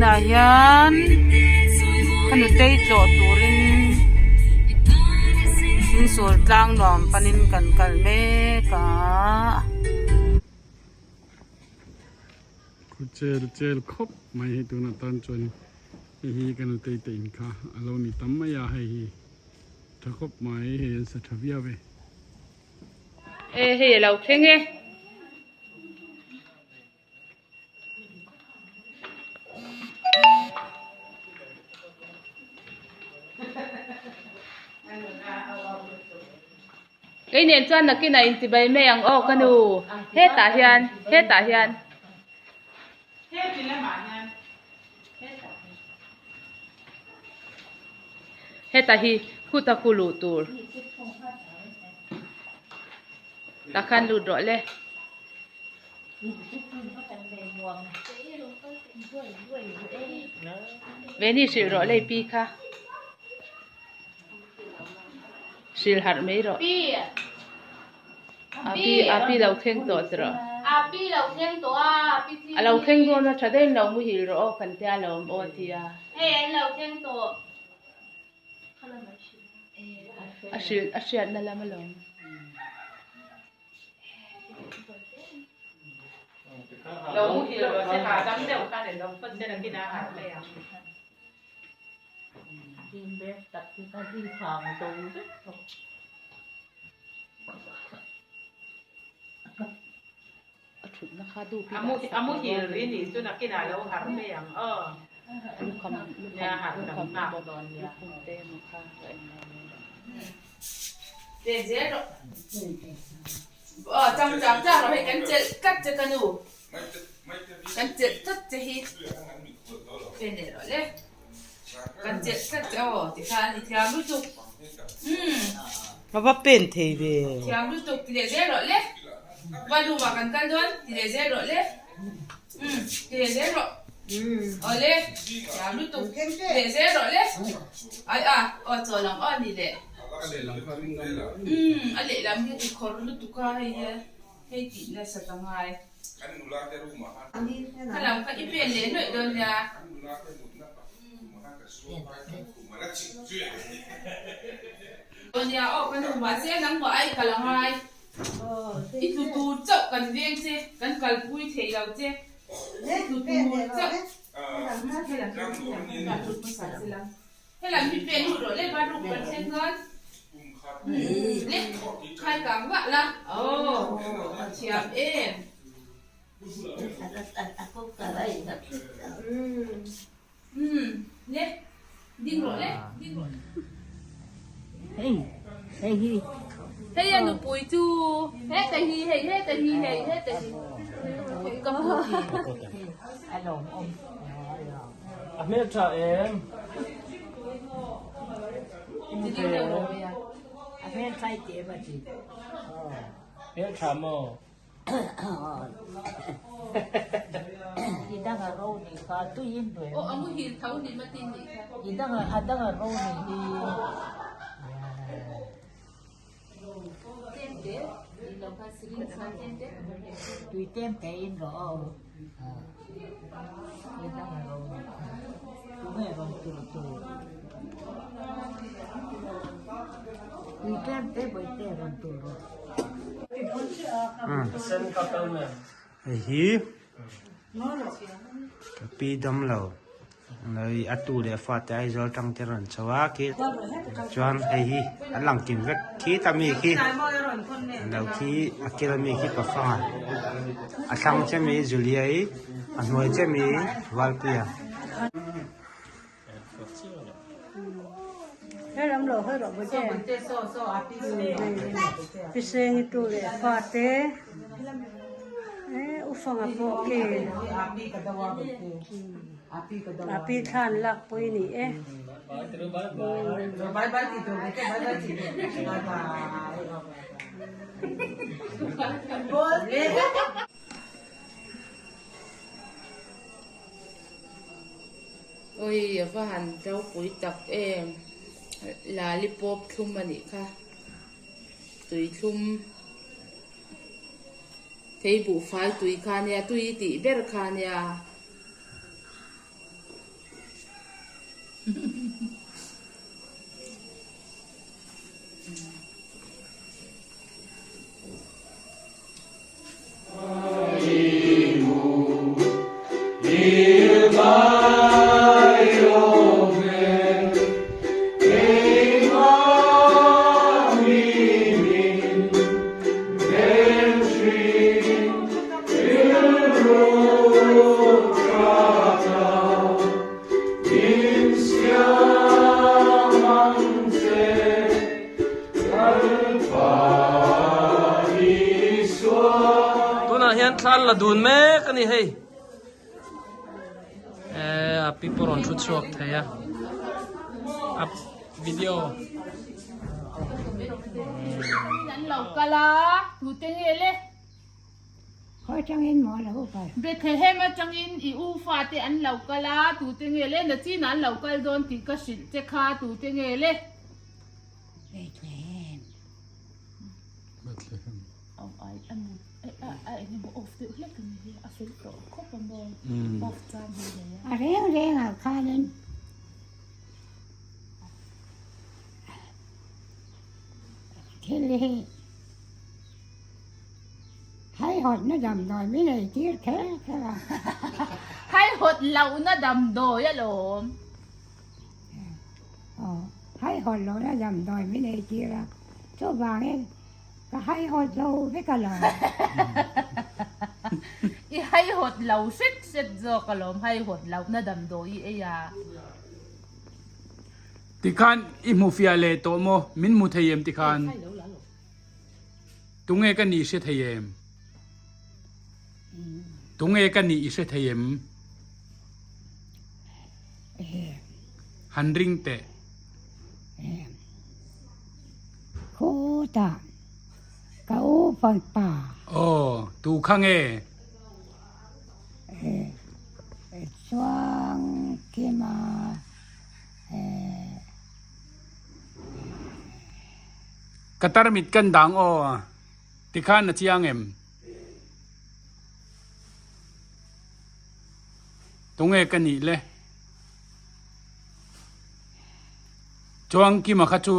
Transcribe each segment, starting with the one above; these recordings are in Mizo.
Tunah hian ka nutei tlawh turin thingsul tlang nuam panin kan kal mek a. Khu chel chel khawp mai hei tunah tan chuan hei hi ka nutei te in kha a lo ni tam mai a hei hi tha khawp mai hei an sa tha viau e. E hei a lo thleng e. Kei nen chuan nakinah intibai mai ang aw ka nu hetah hian hetah hian. Heta hi khuta khu luh tur tah khan lut rawh le. Veni hrilh rawh le pi kha hrilh harh mai rawh. A pi a pi lo thleng tawh che rawh. A lo thleng dawn a tha deuhin lo muhil rawh aw kan tia lo awm aw tia. A hrilh a hriatna lam alawm. Lo muhil rawh se hahdam deuh khan ilo phawt se nakin a harh mai ang. A thutna kha dup A mu a muhil ri nih chu nakinah lo harh mai ang aw. Lukham Nia lukham harh kan lukham nghak bawk dawn nia. lukhum te emaw kha ka en lai mai rawh. Ve zel rawh. Aw chang chang chang rawh hei kan chelh tlat che ka nu. Kan chelh tlat che hi. Ve leh rawh le. Kan chelh tlat che aw tikhan i thiam lutuk. Umm. Ka va pen thei ve. Thiam lutuk ti leh zel rawh le. Va room ah kan kal dawn ti leh zel rawh le. Umm ti leh zel rawh. Aw le thiam lutuk ti leh zel rawh le. Ai a aw chaw lam aw ni leh. Umm a lehlam hi a khawr lutuk a hei hi hei tih nasa ta ngai. Kha lam kha i pen leh hlawih dawn nia. Aw nia aw ka nu mahse nangmah ai kal a ngai. I tlu tur chauh kan veng che, kan kalpui thei lo che. I tlu tur chauh. Helam hi pen lut rawh le va ruk kan thleng dawn. Le khai kang vah la. Aw a thiam em. Umm le ding rawh le ding rawh. Hei a nupui chu heta hi hei heta hi hei heta hi ka hmu hi. A hmel tha em? A hmel tha i ti em a ti. Hmel tha maw? I dang a ro ni kha tuiin duai. Aw a muhil tho ni ma tin nih kha. I dang a dang a ro ni hi. Tui tlem te in rawh aw. I dang a ro ni kha. Tunge rawn tur tur. Tui tlem te bawihte rawn tur rawh. Hei hi ka pi dam lo Nei a tu leh fa te Aizawl tang te rawn chho a khi chuan hei hi an lang kim vek khi ta mi khi an lo khi a kil ami khi pafanga a thlang che mi Julia i a hnuai che mi Valpuia. A pi thlan lak pawh i ni e. Ui a va han ropui tak em lollipop thlum a nih kha tui thlum. Thei buhfai tui kha nia tui tih ber kha nia. Tunah hian thla an la dun mek a ni hei. Eh a pi pawh rawn thu chhuak thei a. A video. An lo kal a, tute nge le? Khawi tangin maw lo kal? Bethlehem atangin i u fate an lo kal a, tute nge le? Nachina an lo kal dawn tih ka hrilh che kha, tute nge le? Bethlehem. Bethlehem. A reng reng ah khanin thil hi haihawtna damdawi min ei tir kher kher a. Haihawt lohna damdawi alawm. Aw, haihawt lohna damdawi min ei tir a, chuvangin Ka haihawt lo vek alawm. I haihawt lo hret hret zawk alawm, haihawt lohna damdawi i ei a. Tikhan i hmu fiah leh tawh maw? Min hmu thei em tikhan? Tunge ka nih i hre thei em? Tunge ka nih i hre thei em? Han ring teh. Khutah ka u fapa. Aw, tu kha nge? Chuang Kima Ka tarmit kan dang aw, tikhan a chiang em? Tunge ka nih le? Chuangkima kha chu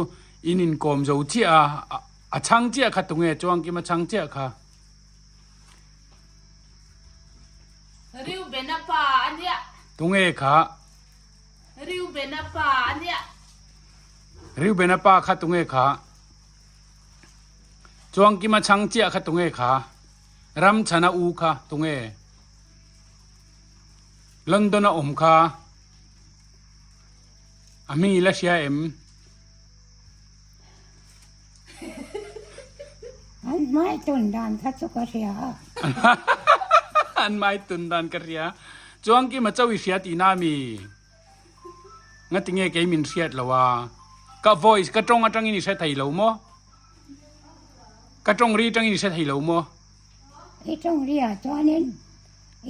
in inkawm zo chiah a, a chhang chiah kha tunge Chuangkima chhang chiah kha? Reubena pa a nia. Tunge kha? Reubena pa a nia. Reubena pa kha tunge kha? Chuangkima chhang chiah kha tunge kha? Ramchhana u kha tunge? London a awm kha a hming i la hria em? An hmai tun dan kha chu ka hria a. An hmai tun dan ka hria. Chuang kima cho i hria tihna a mi? Ngati nge kei min hriat lo a? Ka voice ka tawng atangin i hre thei lo maw? Ka tawng ri atangin i hre thei lo maw? I tawng ri ah chuanin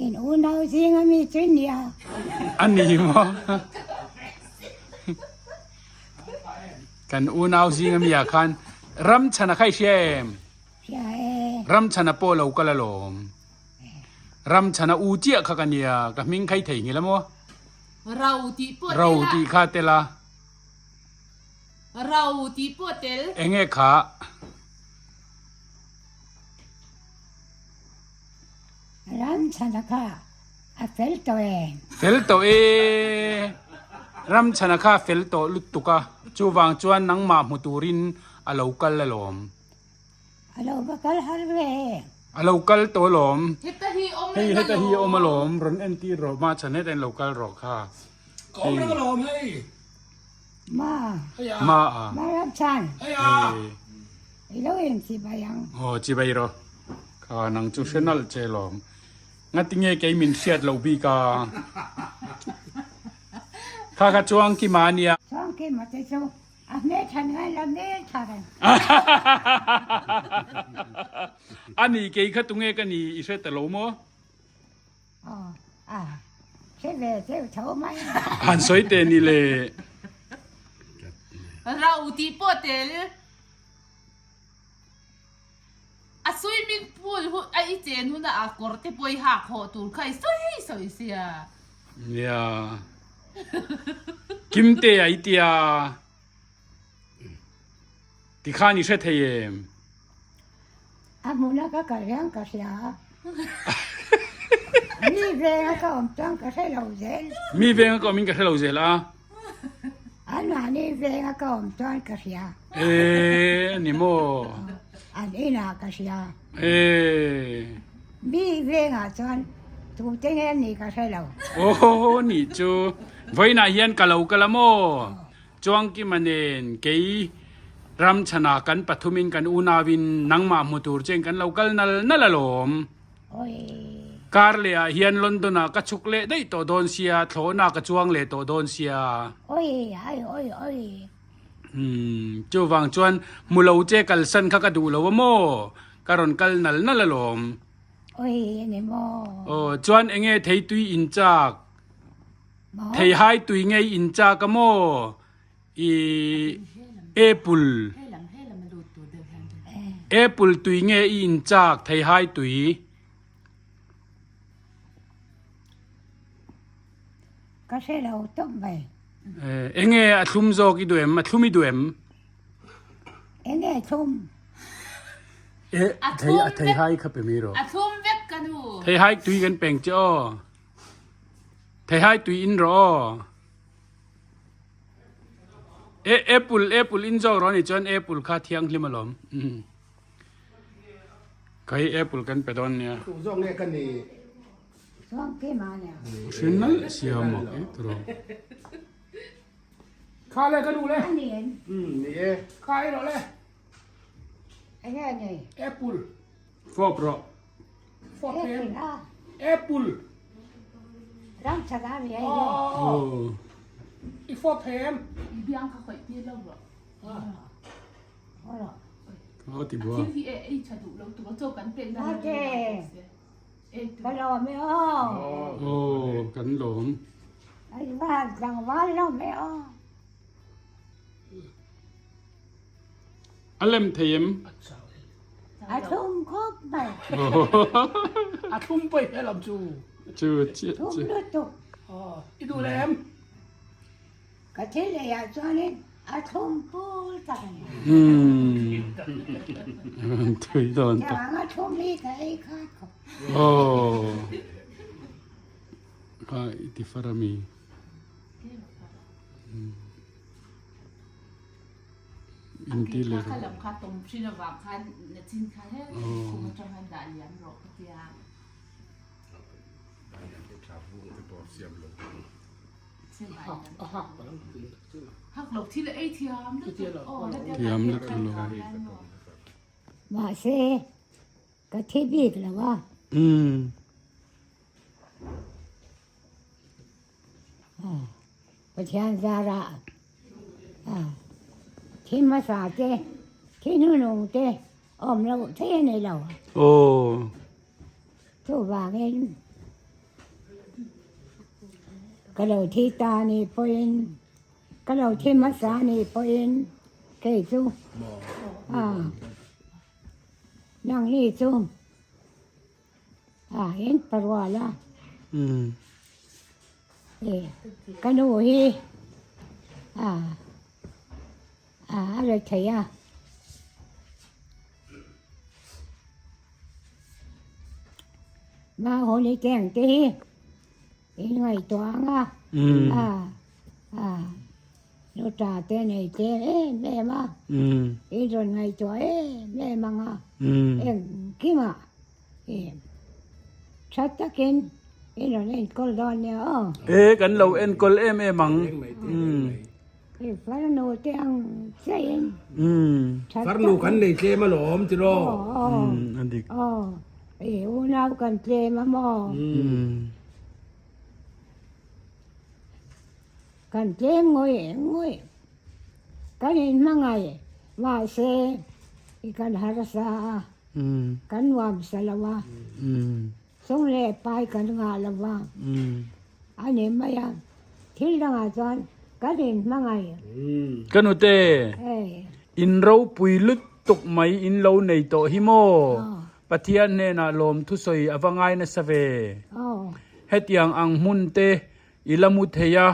in unau zing a mi chu nia. A ni maw? Kan unau zing a mi ah khan Ramchhana kha i hria em? Hria e. Ramchhana pawh lo kal alawm. Ramchhana u chiah kha ka nia, ka hming kha i theihnghilh a maw? Ro tih pawh tel a. Ro tih kha tel a. Ro tih pawh tel. Enge kha? Ramchhana kha a fel tawh em? Fel tawh e. Ramchhana kha a fel tawh lutuk a, chuvang chuan nangmah hmu turin a lo kal alawm. A lo va kal har ve e. A lo kal tawh alawm. Heta hi awm reng alawm. Hei heta hi awm alawm, rawn entir rawh Machhan heta in lo kal rawh kha. Ka awm reng alawm hei. Ma. Ma a. Ma Ramchhan. Hei a. I lo in chibai ang. Aw chibai rawh. Kha nang chu hre nalh che lawm. Ngati nge kei min hriat loh bik a. Kha kha chuang kima a nia. Chuang kima te chu a hmeltha ngai lo hmeltha reng. A ni kei kha tunge ka ni i hre ta lo maw? Aw a hre ve deuh tho mai. Han sawi teh ni le. Rau tih pawh tel. A swimming pool hu a i chen hun a a kawr te pawh i hak hawh tur kha i sawi sawi sia. Nia. Kimte a i tia. Tikhan i hre thei em? A hmuna ka kal hian ka hria a. Mi venga ka awm chuan ka hre lo zel. Mi venga ka awmin ka hre lo zel a. Anmahni venga ka awm chuan ka hria. Ee, ani maw? An inah ka hria. Ee. Mi vengah chuan tute nge nih ka hre lo. Aw, nih chu. Vawiinah hian ka lo kal a maw? Chuangkima nen kei Ramchhana kan pathumin kan unauin nangmah hmu tur chen kan lo kal nal nal alawm. Kar leh ah hian London ah ka chhuk leh daih tawh dawn sia, thlawhna ka chuang leh tawh dawn sia. Umm, chuvang chuan hmu lo che kalsan kha ka duh lo a maw? Ka rawn kal nal nal alawm. Aw, chuan enge theitui in chak? Theihai tui ngei in chak a maw? I apple apple tui nge i in chak theihai tui. Ka hre lo tawp mai. Enge a thlum zawk i duh em? A thlum i duh em? Enge thlum? A thei a theihai kha pe mai rawh. A thlum vek ka nu. Theihai tui kan peng che aw. Theihai tui in rawh aw. E apple apple in zawk rawh ni chuan apple kha thianghlim alawm. Kai apple kan pe dawn nia. Tu zawk nge ka ni? Hrin nalh sia mak e tawrh. Kha le ka nu le. Ni e. Kha ei rawh le. Apple. Fawp rawh. Fawp em. Apple. Aw. I fawp thei em? Biang kha khawih tir lo rawh. Aw ti bua. Thil hi e ei tha duh lo tur a chaw kan pek dan Ka lawm e aw. Aw kan lawm. Ai van tlangval lawm e aw. A lem thei em? A thlum khawp mai. A thlum paih he lam chu. Chu chiah chu. Thlum lutuk. I duh leh em? Ka thil ei ah chuanin a thlum pul tak a ni. Tui dawn tak. Tiang a thlum hi ka ei khat khawp. Aw. Kha i ti far a mi. In ti leh rawh. Lam kha tawm thin avang khan na chin kha he kum atang khan dah liam rawh ka tia. Thiam lutuk lo. Mahse ka thi bik lo a. Pathian zarah thi hmasa te thi hnunung te awm loh thei a ni lo. Chuvangin ka lo thi ta nih pawhin ka lo thi hmasa nih pawhin kei chu nangni chu in parual a ka nu hi a rei thei a. Mau ho ni keng te hi in ngaihtuah ang a, a a nu ta te nei te em em a, in rawn ngaihtuah em em ang a, engkimah i tha takin in rawn enkawl dawn nia aw. E kan lo enkawl em em ang. I farnu te ang chiahin tha tak. Farnu kan nei tlem alawm tiraw? A dik. Aw, i unau kan tlem a maw? Kan tlem ngawih ngawih. Kan inhmangaih mahse i kan harsa a, kan nuamsa lo a, sum leh pai kan ngah lo va, a ni mai a, thil dangah chuan kan inhmangaih. Ka nute, in ropui lutuk mai in lo nei tawh hi maw? Pathian hnenah lawm thusawi a va ngai nasa ve. Hetiang ang hmun te i la mu thei a,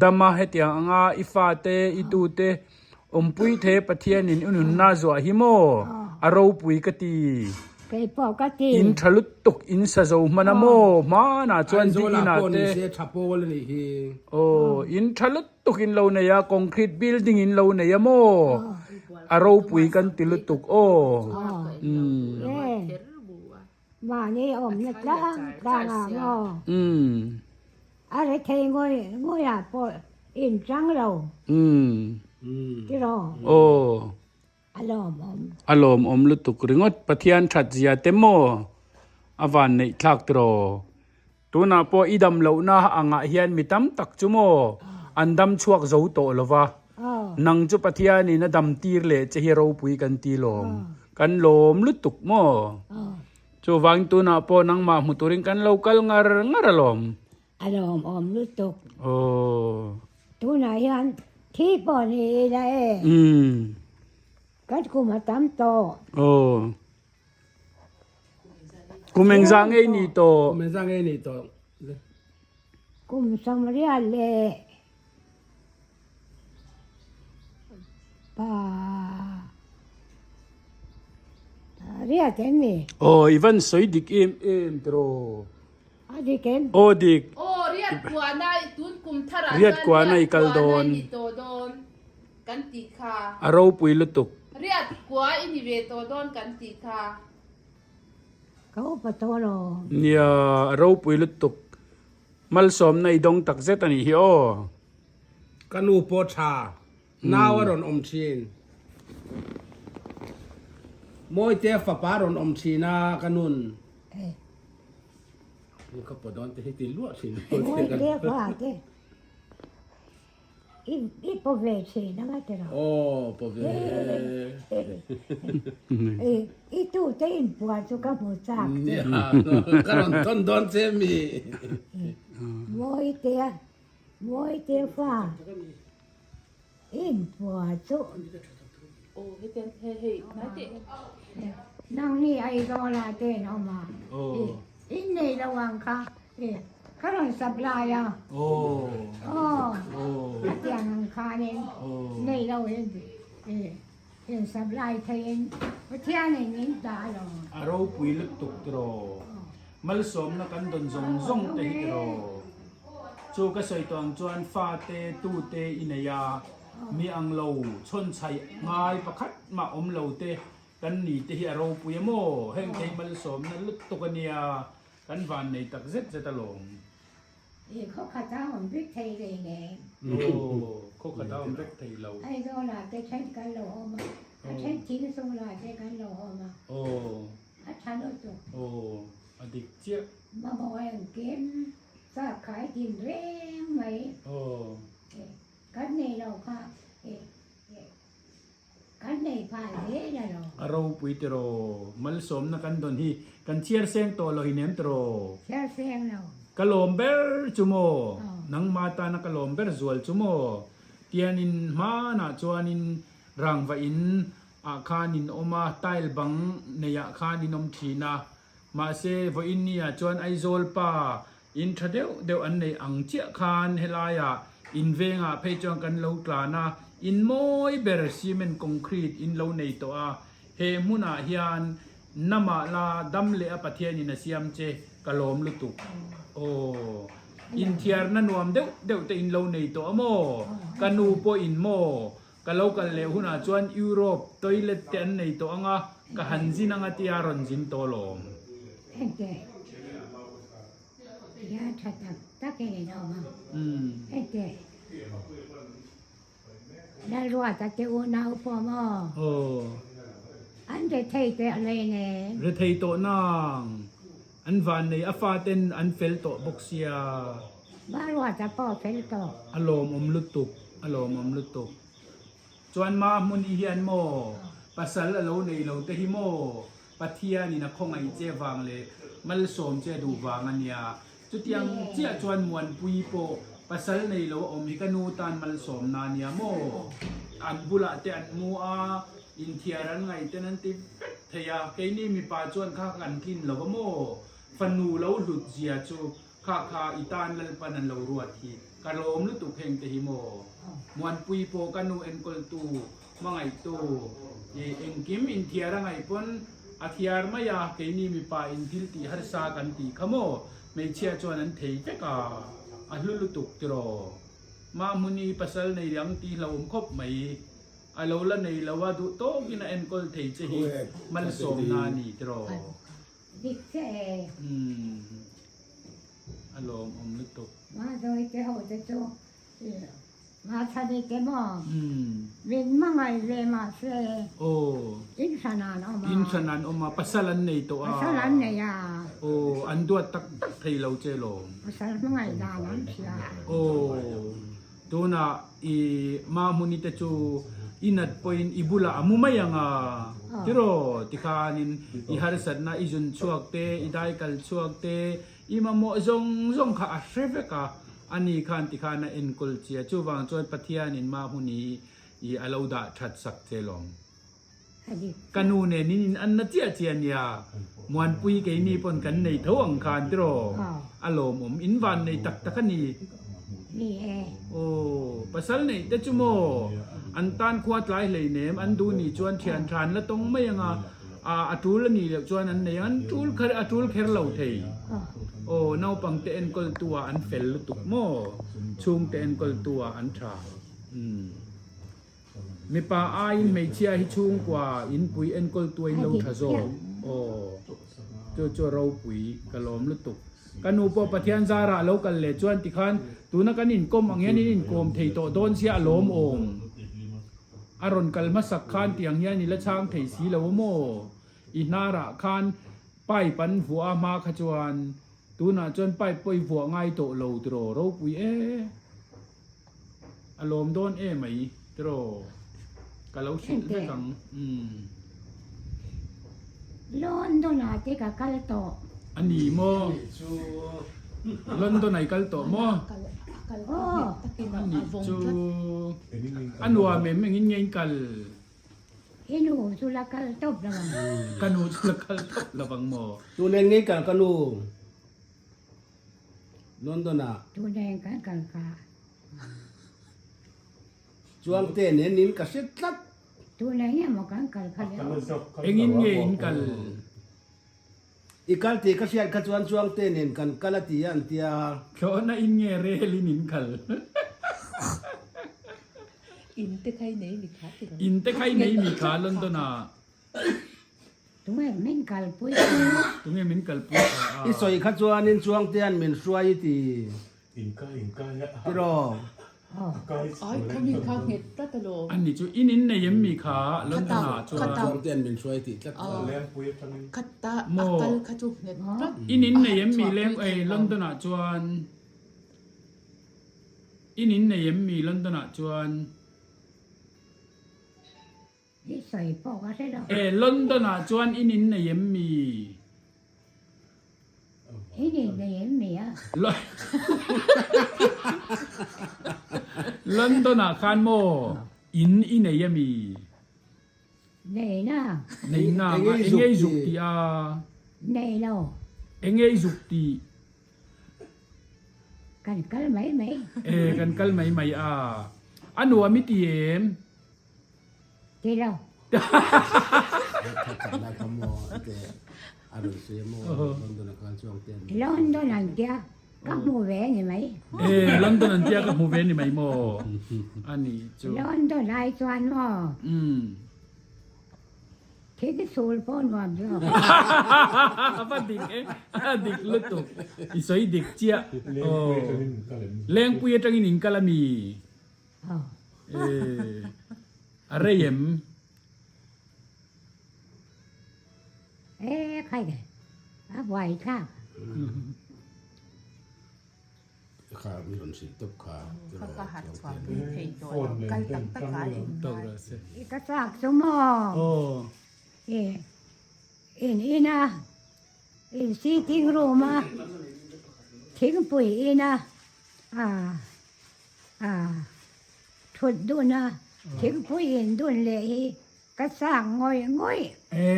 dam a hetiang anga i fate, i tute awmpui the Pathianin i nunna zuah hi maw? A ropui ka ti. Kei pawh ka ti. In tha lutuk in sa zo hman a maw? Hmanah chuan di inah te. Aw, in tha lutuk in lo nei a, concrete building in lo nei a maw? A ropui kan ti lutuk aw. Umm. Mahni awmna tlang tlang ah maw? A ri thei ngawih ngawih ah pawh in chang lo. Tiraw? Aw. A lawmawm. A lawmawm lutuk ringawt Pathian that zia te maw? A van neih thlak tiraw. Tunah pawh i dam lohna angah hian mi tam tak chu maw an dam chhuak zo tawh lo va. Nang chu Pathianin a dam tir leh che hi ropui kan ti lawm. Kan lawm lutuk maw. Chuvangin tunah pawh nangmah hmu turin kan lo kal ngar ngar alawm. A lawmawm lutuk. Aw. Tunah hian thi pawh ni ila e. Kan kum a tam tawh. Aw. Kum engzah ngei ni tawh? Kum engzah ngei ni tawh? Kum 80 leh pa riat em ni? Aw, i van sawi dik em em tiraw? A dik em? Aw dik. Aw, riat kuana i tun kum tharah chuan Riat kuana i kal riat kuana dawn. i ni tawh dawn kan tih kha. A ropui lutuk. Riat kua i ni ve tawh dawn kan tih kha. Ka upa tawh lo. Nia, a ropui lutuk. Malsawmna i dawng tak zet a nih hi aw. Ka nu pawh tha nau a rawn awm thin. Mawite fapa a rawn awm thin a ka nun. Ka pawh dawn te hi ti luah thin. Mawite fa te i paw ve thin anga tiraw. Aw paw ve. I tu te inpuan chu ka hmu chak che. Nia ka rawn thawn dawn che mi. Mawite Mawite fa inpuan chu. Aw hetiang hei hei hnai teh. Nang ni Aizawl ah te in awm a. In nei lo ang kha ka rawn supply a. Aw hetiang ang khanin nei lo in. In supply theiin Pathianin min dah alawm. A ropui lutuk tiraw. Malsawmna kan dawn zawng zawng te hi tiraw. Chu ka sawi tawh ang chuan fate tute i nei a, mi ang lo chhawnchhaih ngai pakhat mah awm lo te kan ni te hi a ropui a maw? Heng thei malsawmna lutuk a nia, kan van nei tak zet zet alawm. I khaw khat a awm vek thei rei nen. Aw, khaw khat a awm vek thei lo. Aizawlah te then kan lo awm a, a then Thingsulah te kan lo awm a. Aw. A tha lutuk. Aw, a dik chiah. Mamawh engkim chak khai thin reng mai. Aw. Kan nei lo kha. Kan nei phah zel a lo. A ropui tiraw? Malsawmna kan dawn hi kan chhiar seng tawh lo hi nem tiraw? Chhiar seng lo. Ka lawm ber chu maw? Nangma tana ka lawm ber zual chu maw? Tianin hmanah chuanin rangva in ah khan in awm a, tile bang nei ah khan in awm thin a. Mahse vawiin ni ah chuan Aizawl pa In tha deuh deuh an nei ang chiah khan helaiah in vengah phei chuan kan lo tlan a, in mawi ber cement concrete in lo nei tawh a, he hmunah hian namah la dam leh a Pathianin a siam che ka lawm lutuk. Aw, inthiarna nuam deuh deuh te in lo nei tawh a maw? Ka nu pawh in maw? Ka lo kal leh hunah chuan Europe toilet te an nei tawh ang a, ka han zin ang a tia rawn zin tawh alawm. Hengte hian tha tak tak in in awm a, hengte Lalruata te unau pawh maw? Aw. An rethei teh hlei nen. Rethei tawh nang. An vannei a faten an fel tawh bawk sia. Maruata pawh fel tawh. A lawmawm lutuk, a lawmawm lutuk. Chuan ma hmun i hian maw pasal a lo nei lo te hi maw Pathianin a khawngaih che vang leh malsawm che duh vang a nia. Chutiang chiah chuan Muanpui pawh pasal nei lo a awm hi ka nu tan malsawmna a nia maw. An bulah te an mu a, inthiar an ngaih ten an ti vek thei a, keini mipa chuan kha kan tlin lo va maw? Fanu lo hlut zia chu kha kha i tan Lalpan an lo ruat hi ka lawm lutuk heng te hi maw? Muanpui pawh ka nu enkawltu, hmangaihtu, i engkim inthiar a ngaih pawn a thiar mai a, keini mipa in thil tih harsa kan tih kha maw? Hmeichhia chuan an thei vek a, a hlu lutuk tiraw? Mahmuni pasal nei ang tih hlauhawm khawp mai. A lo la nei lo a, duh tawkin a enkawl thei che hi malsawmna a ni tiraw? Dik che e. Umm a lawmawm lutuk. Mahzawi te ho te chu Mahchhani te maw? Min hmangaih ve mahse. Aw. In hran an awm a. In hran an awm a, pasal an nei tawh a. Pasal an nei a. Aw an duat tak tak thei lo che lawm. Pasal hmangaih dan an hria. Aw tunah i Mahmuni te chu i nat pawhin i bulah a mu mai ang a tiraw tikhanin i harsatna i zun chhuak te i daikal chhuak te i mamawh zawng zawng kha a hre vek a ani khan tikhan a enkawl che a chuvang chuan Pathianin Mahmuni i a lo dah that sak che lawm. Ka nu nen in in anna chiah chiah nia, Muanpui keini pawn kan nei tho ang khan tiraw? A lawmawm in van nei tak tak a ni. Aw, pasal neih te chu maw? An tan khua tlai hleinem, an duh nih chuan thian than la tawng mai ang a, a tul a nih loh chuan an nei ang, an tul kher a tul kher lo thei. Aw, naupang te enkawl tu ah an fel lutuk maw? Chhungte enkawl tu ah an tha. Umm. Mipa aiin hmeichhia hi chhungkua inpui enkawl tuain lo tha zawk aw. Chu chu a ropui ka lawm lutuk. Ka nu pawh Pathian zarah a lo kal leh chuan tikhan tuna kan inkawm ang hian in inkawm thei tawh dawn sia a lawm awm. A rawn kal hmasak khan tiang hian i la chhang thei si lo a maw? I hnarah khan pipe an vuah a hma kha chuan tunah chuan pipe pawh i vuah ngai tawh lo tiraw ropui e. A lawm dawn em mai tiraw ka lo hrilh vek ang umm. London ah te ka kal tawh. A ni maw? London ah i kal tawh maw? Aw. A nih chu a nuam em engin nge in kal? I nu chu la kal tawp lo ang. Ka nu chu la kal tawp lo ang maw? Tunen ngei kal ka nu. London ah. Tuneng kan kal ka. Chuang te nen in ka hre tlat. Tuneng emaw kan kal kha le aw. Engin nge in kal? I kal tih ka hriat kha chuan Chuang te nen kan kal a ti a an tia. Thlawhna in nge rel in in kal? In te khai nei mi kha ti lo. In te khai nei mi kha London ah. Tunge min kalpui kha? Tunge min kalpui kha a? I sawi kha chuanin Chuangtea'n min hruai i ti. Tiraw? Ai kha mi kha nghet tlat alawm. Ani chu in in nei em mi kha London ah chuan. Chuangtea'n min hruai tih tlat kha. Khata a kal kha chu nghet tlat. In in nei em mi leng ei London ah chuan. In in nei em mi London ah chuan. I sawi pawh ka hre lo. E, London ah chuan in in nei em mi? In in nei em mi a? London ah khan maw in i nei a mi? Nei na. Nei na nga eng ei zuk tih a? Nei lo. Eng ei zuk tih? Kan kal mai mai. E, kan kal mai mai a. A nuam i ti em? Ti lo. London an tia ka hmu ve ni mai. E, London an tia ka hmu ve ni mai maw? A ni chu. London ai chuan maw? Thil sul pawh nuam zawk. A va dik e, a dik lutuk. I sawi dik chiah. Lengpui atangin in kal a mi? E, a rei em? E, khai ke, a buai thlak. Kha mi rawn hrilh tawp kha. Kha ka harh chhuah pui thei tawh lo, kal tak tak ah in ngai. I ka chak chu maw? E, in in a, in sitting room a, thingpui in a, a. A thut dun a, thingpui in dun leh hi ka chak ngawih ngawih. E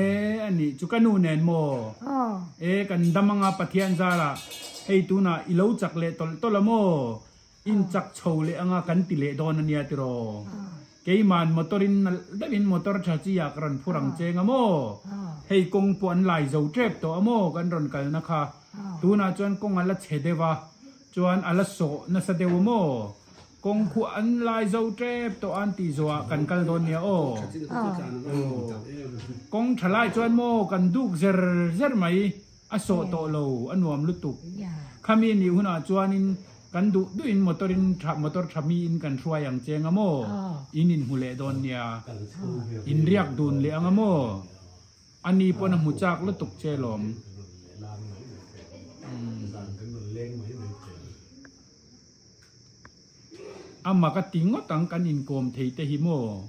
a nih chu ka nu nen maw? Aw. E kan dam anga Pathian zarah hei tunah i lo chak leh tawlh tawlh a maw? In chak chho leh anga kan ti leh dawn a nia tiraw? Keiman motor in nalh deuhin motor tha chi ah ka rawn phur ang cheng a maw? Hei kawng pawh an lai zo tep tawh a maw kan rawn kalna kha? Tunah chuan kawng a la chhe deuh a. Chuan a la sawh nasa deuh a maw? Kawng khu an lai zo tep tawh a an tih zawhah kan kal dawn nia aw. Kawng tha lai chuan maw kan duk zer zer mai, a sawh tawh lo, a nuam lutuk. Khami nih hunah chuanin kan duh duhin motor in tha motor tha miin kan hruai ang che anga maw? In inhmu leh dawn nia. In riak dun leh anga maw? Ani pawn a hmu chak lutuk che lawm. A mak a ti ngawt ang kan inkawm thei te hi maw?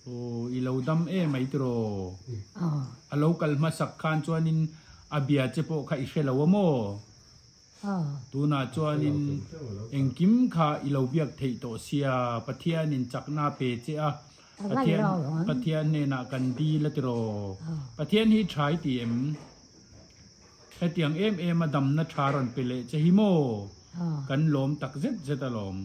Aw i lo dam em ai tiraw? A lo kal hmasak khan chuanin a bia che pawh kha i hre lo a maw? Tunah chuanin engkim kha i lo biak theih tawh sia, Pathianin chakna a pe che a, Pathian Pathian hnenah kan dil a tiraw? Pathian hi tha i ti em? Hetiang em em a damna tha rawn pe leh che hi maw? Kan lawm tak zet zet alawm.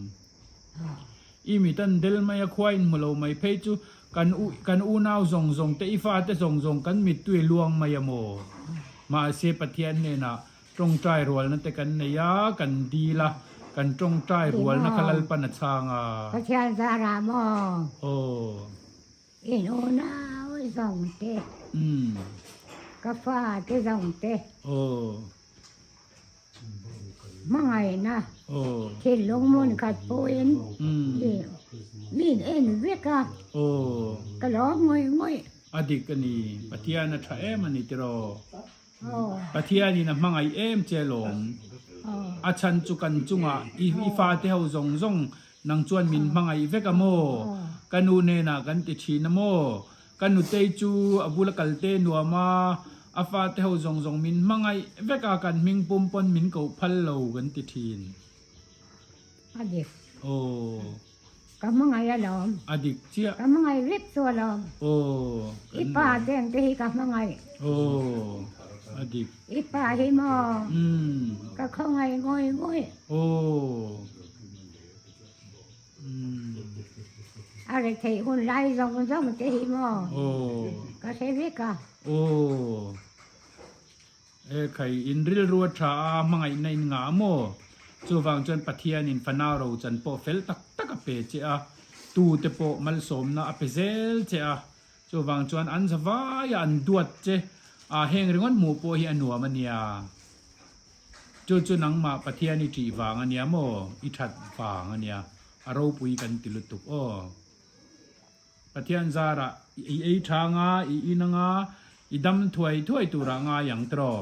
I mit an del mai a khua in hmu lo mai phei chu kan u kan unau zawng zawng te i fate zawng zawng kan mittui luang mai a maw? Mahse Pathian hnenah Tawngtai rualna te kan nei a, kan dil a, kan tawngtai rualna kha Lalpan a chhang a. Pathian zarah maw? Aw. In unau zawng te. Umm. Ka fa te zawng te. Aw. Hmangaihna. Aw. Thinlung hmun khat pawhin. Umm. Min en vek a. Aw. Ka lawm ngawih ngawih. A dik a ni. Pathian a tha em a ni tiraw? Pathianin a hmangaih em che lawm. A chhan chu kan chungah i i fate ho zawng zawng nang chuan min hmangaih vek a maw? Ka nu hnenah kan ti thin a maw? Ka nutei chu a bula kalte nuam a, a fate ho zawng zawng min hmangaih vek a, kan hming pum pawn min koh phal lo kan ti thin. A dik. Aw. Ka hmangaih alawm. A dik chiah. Ka hmangaih vek chu alawm. Aw. I pa te ang te hi ka hmangaih. Aw. A dik. I pa hi maw. Umm. Ka khawngaih ngawih ngawih. Aw. Umm. A retheih hun lai zawng zawng te hi maw. Aw. Ka hre vek a. Aw. E khai, in rilru a tha a, hmangaihna in ngah a maw? Chuvang chuan Pathianin fanau ro chan pawh fel tak tak a pe che a, tu te pawh malsawmna a pe zel che a. Chuvang chuan an za vaia an duat che a, heng ringawt hmuh pawh hi a nuam a nia. Chu chu nangmah Pathian i ṭih vang a nia maw? I ṭhat vang a nia. A ropui kan ti lutuk aw. Pathian zarah i ei tha anga, i in anga, i dam thuai thuai turah ngai ang tiraw?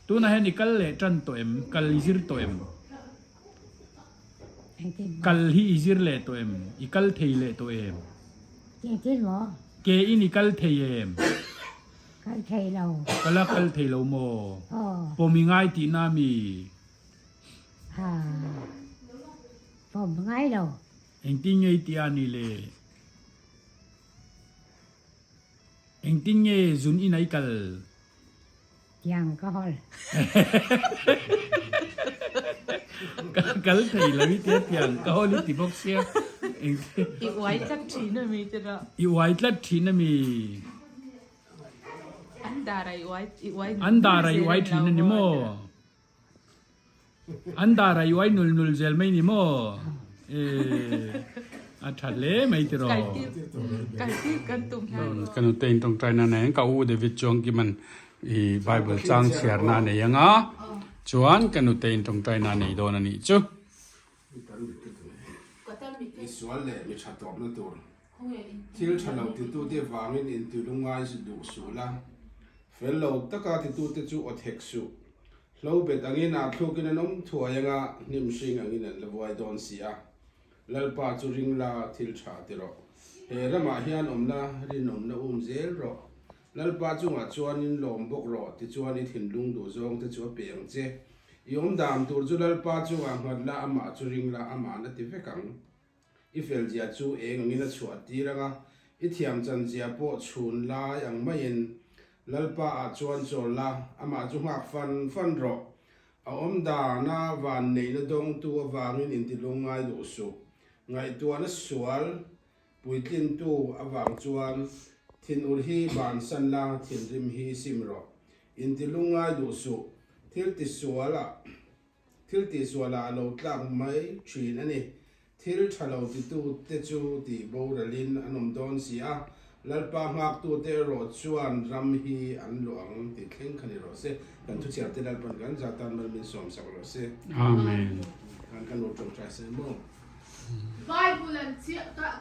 Tunah hian i kal leh tan tawh em? Kal i zir tawh em? Kal hi i zir leh tawh em? I kal thei leh tawh em? Ke in i kal thei em? Kal thei lo. Kal a kal thei lo maw? Pawm i ngai tihna mi? Pawm ngai lo. Engtin nge i tih a ni le? Engtin nge zun in ai kal? Tiang ka hawl. Kal thei lo i tia tiang ka hawl i ti bawk sia. I uai tlat thin a mi tira. I uai tlat thin a mi. An dar a i uai i uai An dar a i uai thin a ni maw? An dar a uai nul nul zel mai ni maw? Ee, a tha hle mai tiraw. Ka nute in tawngtai na nei ang, ka u David chuang Kiman i Bible chang chhiar na nei anga, chuan ka nute in tawngtai na nei dawn a nih chu. Mi sual leh mi tha tawpna tur thil tha lo titute vangin intilungai duh suh la, fel lo taka titute chu aw thek suh. Hlo bet angin ah thlukin an awm thuai anga hnim hring angin an la vuai dawn si a. Lalpa chu ring la thil tha ti rawh. He ramah hian awmna rinawmna um zel rawh. Lalpa chungah chuanin lawm bawk rawh tichuan i thinlung duh zawng te chu a pe ang che. I awm dan tur chu Lalpa chungah nghat la amah chu ring la amah na ti vek ang. I felzia chu eng angin a chhuah tir ang a, i thiam chanzia pawh chhun lai ang maiin Lalpa ah chuan chawl la, amah chu nghak fan fan rawh. A awm dana van neihna dawngtu avangin intilung ngai duh suh. Ngaihtuahna sual puitlintu avang chuan thinur hi bansan la, thinrim hi sim rawh. Intilung ngai duh suh. Thil tisual ah. Thil tihsualah a lo tlak mai thin a ni. Thil tha lo titute chu tih boralin an awm dawn si a, Lalpa nghaktute erawh chuan ram hi an luah ang tih thleng kha ni rawh se. Kan thuchhiarte Lalpan kan zah tan mal min sawmsak rawh se. Amen. Kan ka nu tawngtai se maw? Bible an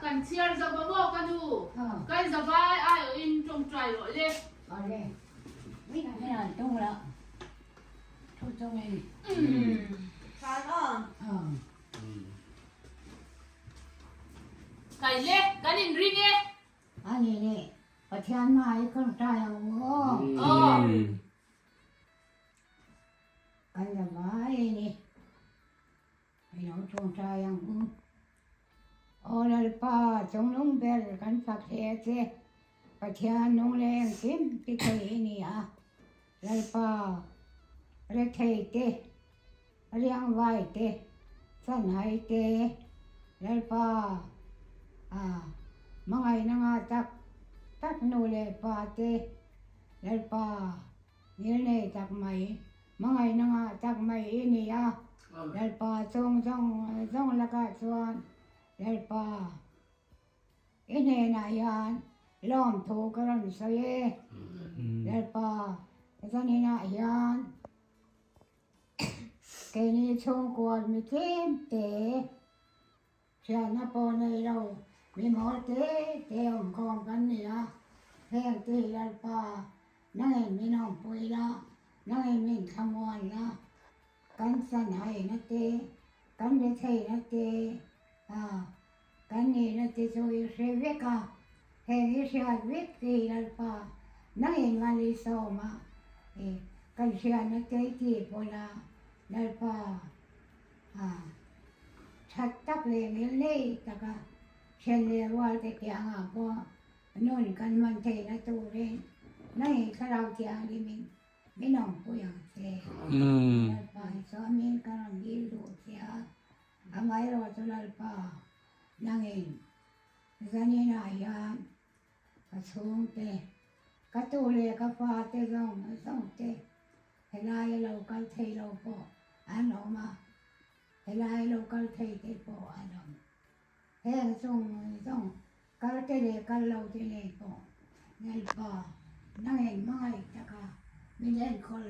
kan chhiar zo va maw ka nu? Kan zavai aiawhin tawngtai rawh le. Awle. Min an tung la. Kai le, kan inring e. A ni le, Pathian hma i tawngtai ang u aw. Aw. Kan la vai ni. I lo tawngtai ang u. Aw Lalpa, chunglung ber kan fak hle che. Pathian nung leh engkim ti thei i ni a. Lalpa, rethei te, riangvai te, chanhai te, Lalpa, a, hmangaihna ngah tak tak nu leh pa te, Lalpa, ngilnei tak mai, hmangaihna ngah tak mai i ni a, Lalpa chung zawng zawng lakah chuan Lalpa, I hnenah hian lawmthu ka rawn sawi e. Lalpa, zaninah hian keini chhungkua mi tlem te, hriatna pawh nei lo, mi mawl te te awmkhawm kan ni a. Heng te hi Lalpa, nangin min awmpui la, nangin min thlamuan la, kan chanhaina te, kan retheihna te, Kan nihna te chu i hre vek a, heng i hriat vek te hi Lalpa nangin mal i sawm a, i kan hriatna te i tih pawn a, Lalpa a that tak leh ngil nei taka then leh rual te kiangah pawh nun kan hman theihna turin nangin thlarau thianghlimin min awmpui ang che. Lalpa hi chuan ka rawn dil duh che a. Amaherawhchu Lalpa, nangin zaninah hian ka chhungte, ka tu leh ka fate zawng zawngte helaia lo kal thei lo pawh an awm a, helaia lo kal thei te pawh an awm. Heng chung zawng kal te leh kal lo te nen pawh Lalpa, nangin hmangaih taka min enkawl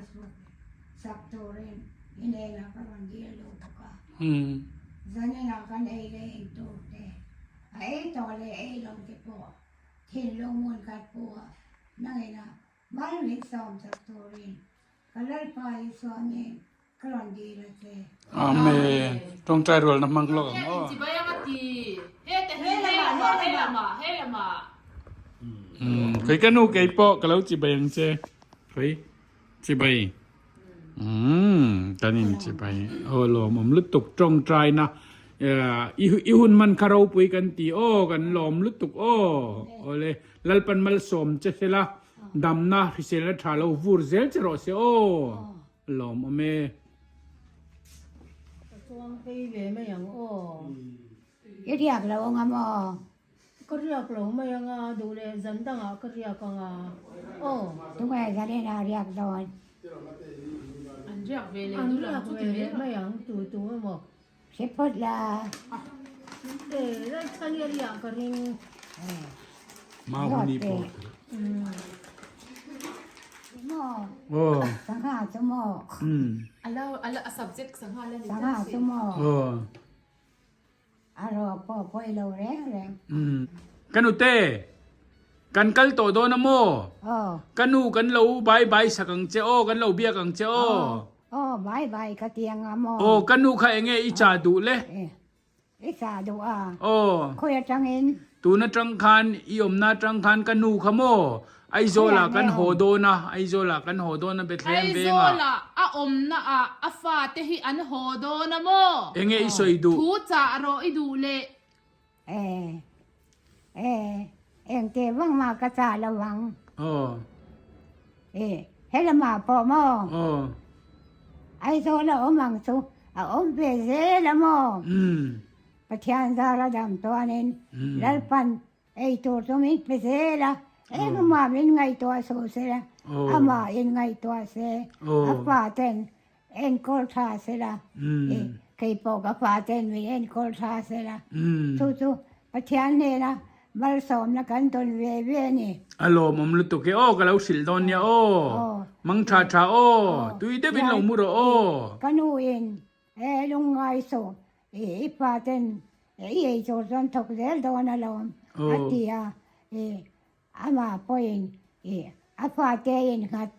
sak turin i hnenah ka rawn dil duh bawk a. Zaninah kan ei leh in tur te, a ei tawh leh ei lo te pawh thinlung hmun khat pawha nangina mal min sawm sak turin ka Lalpa Isua nen Ka rawn dil a che. Amen. Tawngtai rualna hmang lawk ang aw. Chibai ang a ti. Heta hi he lamah he lamah he lamah. Kei ka nu kei pawh ka lo chibai ang che. Kei chibai. Kan in chibai. Aw lawm awm lutuk tawngtai na i hun man kha ropui kan ti aw kan lawm lutuk aw. Awle Lalpan malsawm che sela damna hriselna tha lo vur zel che rawh se aw. Lawm awm e. Ka chuang phei ve mai ang aw. I riak lo ang a maw? Ka riak lo mai ang a, duh leh zan dangah ka riak ang a, aw. Tunge zanin ah riak dawn? An riak ve leh An duh lo riak chu ve ti mai leh rawh. mai ang tu tu emaw. Hre phawt la. E, Lalchhani a riah ka ring. Mahuni pawh. Maw? Aw. Sangha chu maw? Ala ala a subject sangha la ni Sangha chu maw? Aw. A rawh pawh pawi lo reng reng. Ka nute, kan kal tawh dawn a maw? Aw. Ka nu kan lo bye bye sak ang che aw, kan lo biak ang che aw. Aw, bye bye ka ti ang a maw? Aw, ka nu kha enge i cha duh le? I cha duh a. Aw. Khawi atangin? Tun atang khan, i awmna atang khan ka nu kha maw? Aizawlah kan haw dawn a, Aizawlah kan haw dawn a Bethlehem vengah. Aizawlah a awmna ah a fate hi an haw dawn a maw? Enge i sawi duh? Thu chah rawh i duh leh. E, e, engte vang mah ka chah lo ang. Aw. E, helamah pawh maw? Aw. Aizawl a awm ang chu, a awm ve zel a maw? Pathian zara dam chuanin Lalpan Ei tur chu min pe zel a, engmah min ngaihtuah suh se la, amah in ngaihtuah se, a fa ten enkawl tha se la, kei pawh ka fa ten min enkawl tha se la, chu chu Pathian hnena malsawmna kan tawn ve ve a ni. A lawmawm lutuk e aw, ka lo hrilh dawn nia aw, mang tha tha aw, tui deuhin lo mu rawh aw. Ka nu in He lungngai saw i pa ten i ei tur chuan thawk zel dawn alawm a ti a, i amah pawhin i a fate a innghat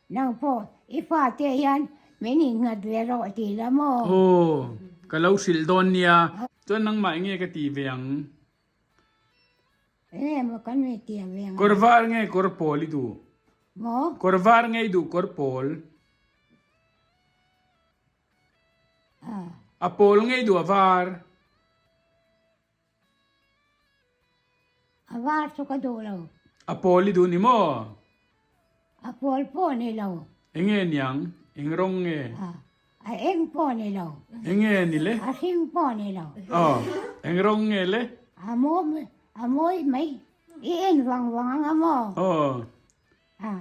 nang pawh i fate hian min innghat ve rawh ti la maw? Aw, ka lo hrilh dawn nia. Chuan nangmah enge ka ti ve ang? Enge maw kan mi tia ve ang a? Kawr var nge kawr pawl i duh? Maw? Kawr var nge i duh kawr pawl? A pawl nge i duh a var? A var chu ka duh lo. A pawl i duh ni maw? A pawl pawh ni lo. Enge niang? Eng rawng nge? A eng pawh ni lo. Enge ni le? A hring pawh ni lo. Aw, eng rawng nge le? A mawi, a mawi mai. I en vang vang ang a maw? Aw. A,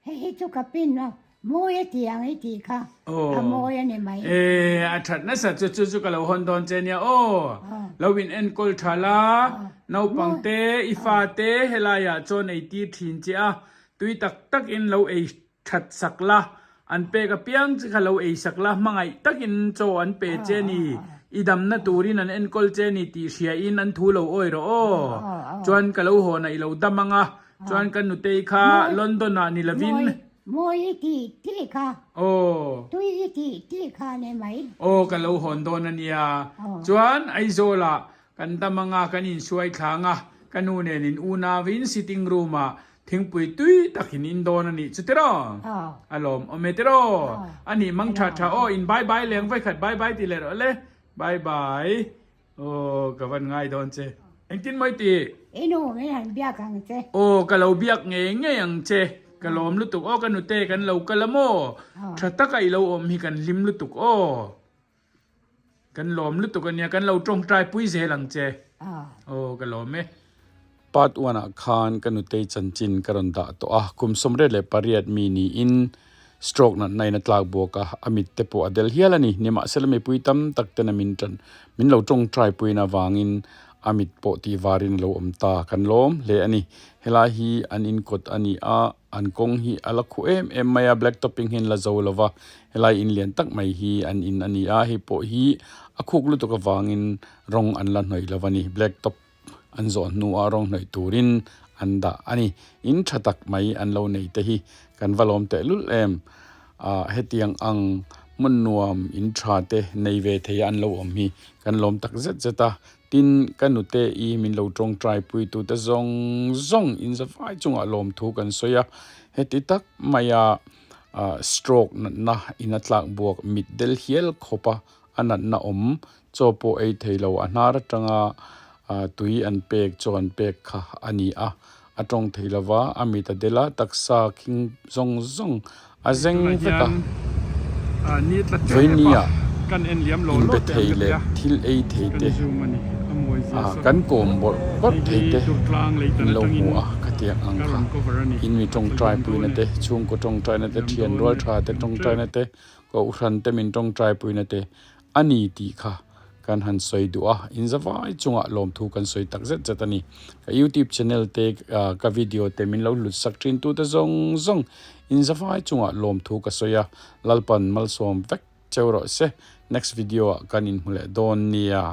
Hei hi chu ka pin a, mawi a ti ang i tih kha a mawi a ni mai. E, a that nasa chu chu chu ka lo hawn dawn che nia aw. Lo in enkawl tha la, naupang te, i fa te helaiah chuan ei tir thin che a, tui tak tak in lo ei that sak la, an pek apiang che kha lo ei sak la, hmangaih takin chaw an pe che ni, i damna turin an enkawl che ni tih hria in an thu lo awi rawh aw. Chuan ka lo hawn a i lo dam ang a, Chuan ka nutei kha London ah ni lovin. Mawi, mawi i tih tih kha. Aw. Tui i tih tih kha ni mai. Aw ka lo hawn dawn a nia. Chuan Aizawl ah kan dam anga kan insuai thlang a, ka nu nen in unau in sitting room ah thingpui tui tak in in dawn a nih chu tiraw? A lawm awm e tiraw? A nih mang tha tha aw in bye bye leng vawikhat bye bye ti leh rawh le. Bye bye. Aw ka van ngai dawn che. Engtin mawi ti? I nu min han biak ang che. Aw ka lo biak ngei ngei ang che. Ka lawm lutuk aw ka nute kan lo kal a maw? Tha taka i lo awm hi kan hlim lutuk aw. Kan lawm lutuk ania kan lo tawngtai pui zel ang che. Aw ka lawm e. Part one ah khan ka nutei chanchin ka rawn dah tawh a, kum 38 mi niin stroke natna in a tlak bawk a, a mit te pawh a del hial a ni. Nimahsela mipui tam tak ten a min tan min lo tawngtai puiin avangin a mit pawh tih varin a lo awm ta kan lawm hle a ni. Helai hi an inkawt a ni a, an kawng hi a la khuh em em mai a, black topping hi an la zo lo va, helai in lian tak mai hi an in a ni a, hei pawh hi a khuk lutuk avangin rawng an la hnawih lo a ni, black top. An zawh hnuah rawng hnawih turin an dah a ni. In tha tak mai an lo nei te hi kan va lawm teh lul em. Ah hetiang ang hmun nuam in tha te nei ve thei a an lo awm hi kan lawm tak zet zet a. Tin, ka nute i min lo tawngtai pui tute zawng zawng in zavai chungah lawm thu kan sawi a. Heti tak maia ah stroke natna in a tlak buak mit del hial khawp a A natna awm chaw pawh ei thei lo a hnar atanga tui an pek chaw an pek kha a ni a, a tawng thei lo va, a mit a del a, taksa khing zawng zawng a zeng vek a. Vawinia inbe thei leh thil ei thei te kan kawm bawrh bawrh thei te in lo hmu a, khatiang ang kha in mi tawngtai puina te, chhungkaw tawngtaina te, thian rual tha te tawngtaina te Kohhran te min tawngtai puina te a ni tih kha kan han sawi duh a, in zavai chungah lawmthu kan sawi tak zet zet a ni. Ka YouTube channel te ka video te min lo hlut sak thin tute zawng zawng in zavai chungah lawmthu ka sawi a, Lalpan malsawm vek cheu rawh se. Next video ah kan inhmu leh dawn nia.